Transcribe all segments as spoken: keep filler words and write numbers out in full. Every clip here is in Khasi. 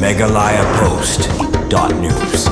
Meghalaya Post dot news.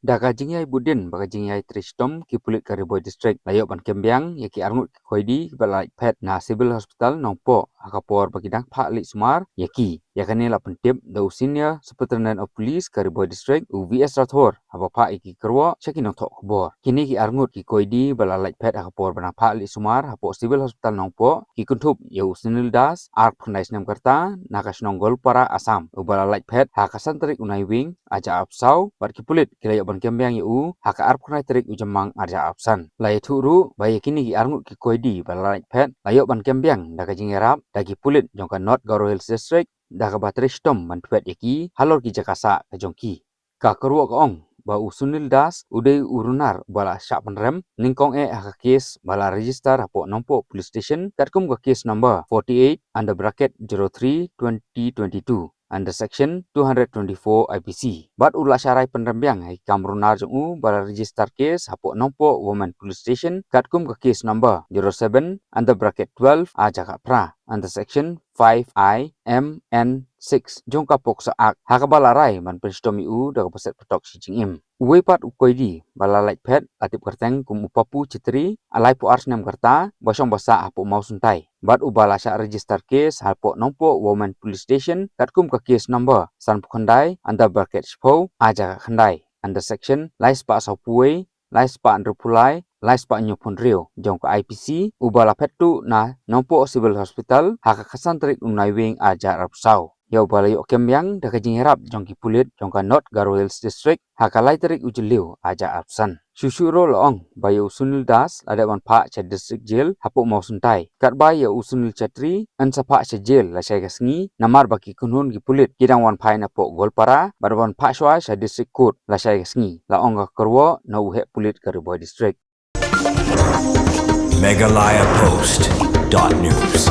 Da ka jingïai budin bad ka jingïai trei shitom, ki pulit ka Ri Bhoi District la ïoh ban kem biang ïa ki arngut ki koidi ba la lait phet na Civil Hospital Nongpoh ha ka por ba ki dang phah leit sumar ïa ki. Ïa kane la pyntip da u Senior Superintendent of Police ka Ri Bhoi District, u V S Rathore, haba phah ïa ki kyrwoh sha ki nongthoh khubor. Kine ki arngut ki koidi ba la lait phet ha ka por ba dang phah leit sumar hapoh Civil Hospital Nongpoh ki kynthup ïa u Sunil Das, arphew khyndai snem ka rta, na ka shnong Goalpara, Assam, uba la lait phet ha ka san tarik u Naiwieng arhajar arphew saw, bad ki pulit ki la ïoh ban kem biang ïa u ha ka arphew khyndai tarik u Jymmang arhajar arphew san. La ïathuh ruh ba ïa kine ki arngut ki koidi ba la lait phet la ïoh ban kem biang da ka jingïarap da ki pulit jong ka North Garo Hills District, da kaba trei shitom ban thwet ïa ki halor ki jaka sah ka jong ki. Ka kyrwoh ka ong ba u Sunil Das u dei u runar ba la shah pynrem nyngkong eh ha ka kes ba la register hapoh Nongpoh Police Station katkum ka case number forty-eight under bracket zero three twenty twenty-two under section two hundred twenty-four I P C. Bad u la shah rai pynrem biang ha ki kam runar jong u ba la register case hapoh Nongpoh Women Police Station katkum ka case number zero seven under bracket twelve A jaka phra under section five I M N six jong ka POCSO Act, ha kaba la rai ban pynshitom ïa u da kaba set patok shi jingim. Uwei pat u koidi ba la lait phet la tip kyrteng kum u Papu Chitri, laiphew ar snem ka rta, ba shong ba sah hapoh Mawsyntai, bad uba la shah register case hapoh Nongpoh Women Police Station katkum ka case number sanphew khyndai under bracket shiphew A jaka khyndai under section lai spah sawphew wei, lai spah hynriewphew lai, lai spah hynñiewphew hynriew jong ka I P C, uba la phet tuh na Nongpoh Civil Hospital ha ka khatsan tarik u Naiwieng arhajar arphew saw. Ïa uba la ïoh kem biang da ka jingïarap jong ki pulit jong ka North Garo Hills District ha ka lai tarik u Jylliew arhajar arphew san. Shuh shuh ruh la ong ba ïa u Sunil Das la dep ban phah sha District Jail hapoh Mawsyntai, katba ïa u Sunil Chitri yn sa phah sha jail lashai ka sngi, namar ba ki kynhun ki pulit ki dang wan phai napoh Goalpara bad wan phah shuwa sha District Court lashai ka sngi, la ong ka kyrwoh na u heh pulit ka Ri Bhoi District. Meghalaya Post dot news.